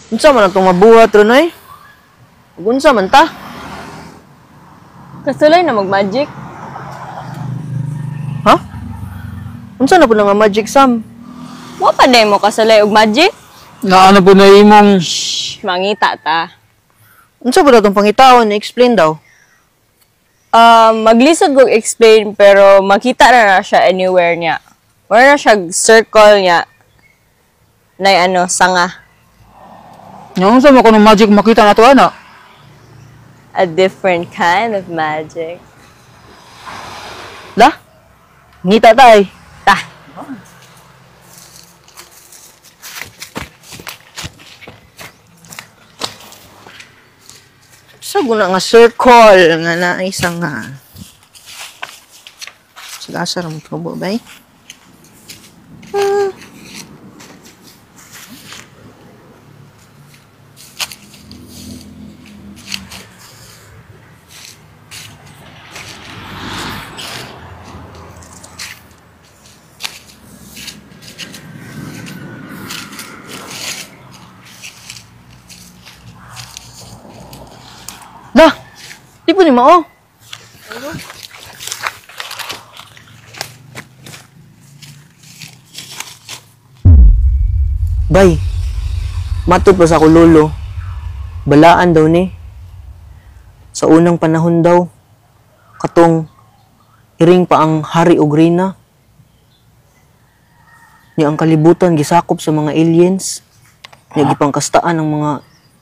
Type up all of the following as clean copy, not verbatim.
Unsa man atong mabuhat ron oy? Ug unsa man ta? Kasulay na mag-magic. Ha? Unsa na po nga magic, Sam? Wa pa day mo kasulay og magic? Naano po na imong... Shh, mangita ta. Unsa ba datong pangitaon? I-explain daw. Maglisod kog explain pero makita na na siya anywhere niya. Wala na siya circle niya. Nay ano, sanga. Nga unsa man kuno magic makita na to ana? A different kind of magic. La? Ngita ta eh. Ta. Sa guna nga circle nga na isang nga. Sa asa ra mo tubo bay. Ah. La, di po ni mao. Bay, matod pa sa ako lolo. Balaan daw ni. Sa unang panahon daw, katong iring pa ang hari og reyna. Ni ang kalibutan gisakop sa mga aliens. Ni gipangkastaan ang mga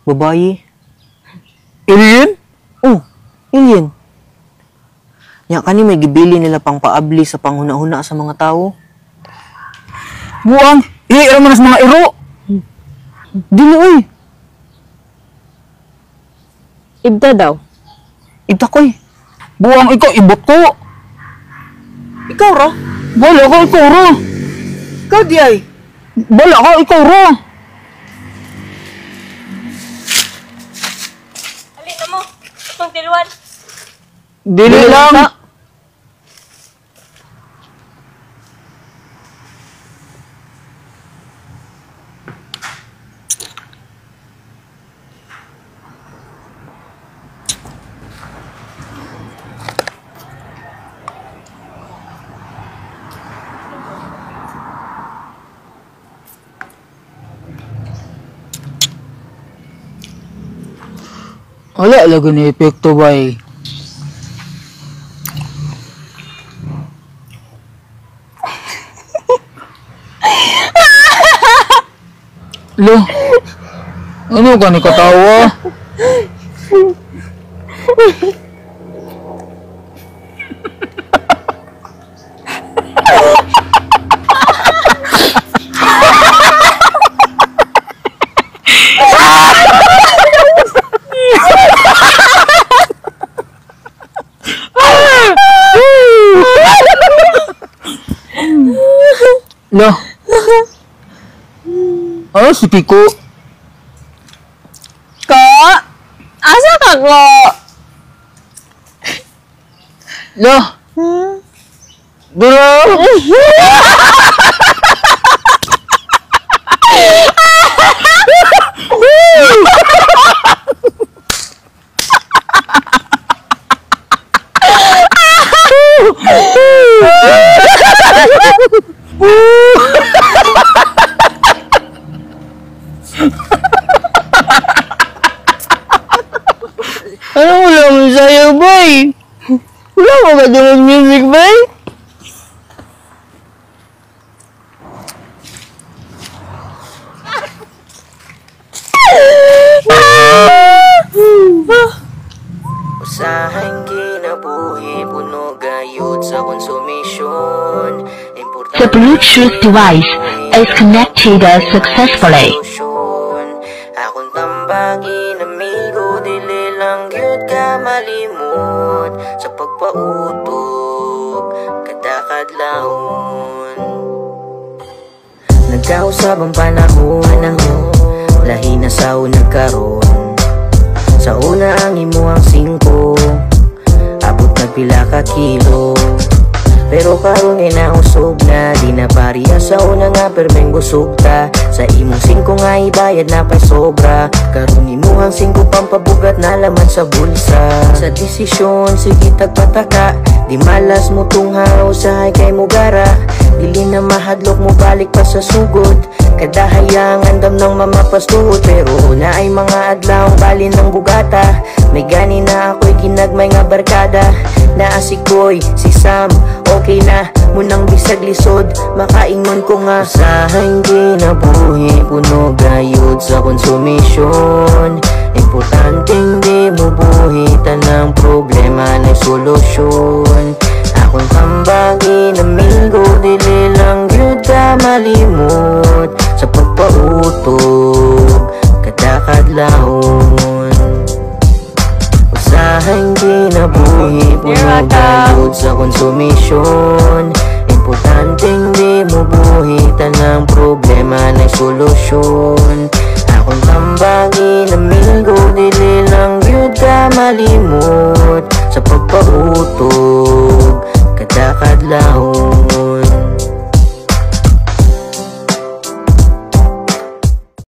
babayi. Alien? Oh, alien. Nya kani may gibili nila pang paabli sa panghuna-huna sa mga tao. Buang, iira man sa mga iro. Dili oy. Ibda daw. Ibda koy. Buang ikaw ibot ko. Ikaw ra. Bala ka ikaw ra. Ikaw di ay. Bala ka ikaw ra. Alin na mo? Itong tiluan. Dili lang. Wala lagi ni epekto bay. Lo, ano ka ni katawa? Lo. Ano si Kiko? Ko? Asa ka ko? Lo. Duro. Ano wala mo sa'yo, boy? Wala mo ba doon music, boy? Usahang kinabuhi, puno gayud sa konsumisyon. The Bluetooth device is connected successfully. Akong tambangin, amigo, dili lang gyud ka malimot sa pagpautok, kada kadlawon. Nagkausab ang panahon, lahi na sa unang karon. Sa una ang imuhang 5, abot na pila ka kilo. Pero karon ay nausog na. Di na pariya sa una nga permeng busog ta. Sa imong singko nga ibayad na pa'y sobra. Karon imuhang singko pampabugat na laman sa bulsa. Sa desisyon sige tagpataka. Di malas mo tunghaw usahay kay mugara. Dili na mahadlok mo balik pa sa sugod. Kadahayang andam ng mamapastuot. Pero una ay mga adlaw balin ng bugata. May gani na ako'y ginagmay nga barkada. Naa si Koy, si Sam, okay na. Munang bisag lisod, makaingon ko nga. Usahay kinabuhi, puno gayud sa konsumisyon. Importanteng di mo buhi, tanang problema na solusyon. Akong tambag inamigo, dili lang gyud ka malimot sa pagpautog kada kadlawon. Usahay kinabuhi, puno You're welcome. Gayud sa konsumisyon. Importanteng di mo buhi, tanang problema na solusyon. Akong tambag inamigo, dili lang gyud ka malimot sa pagpautog.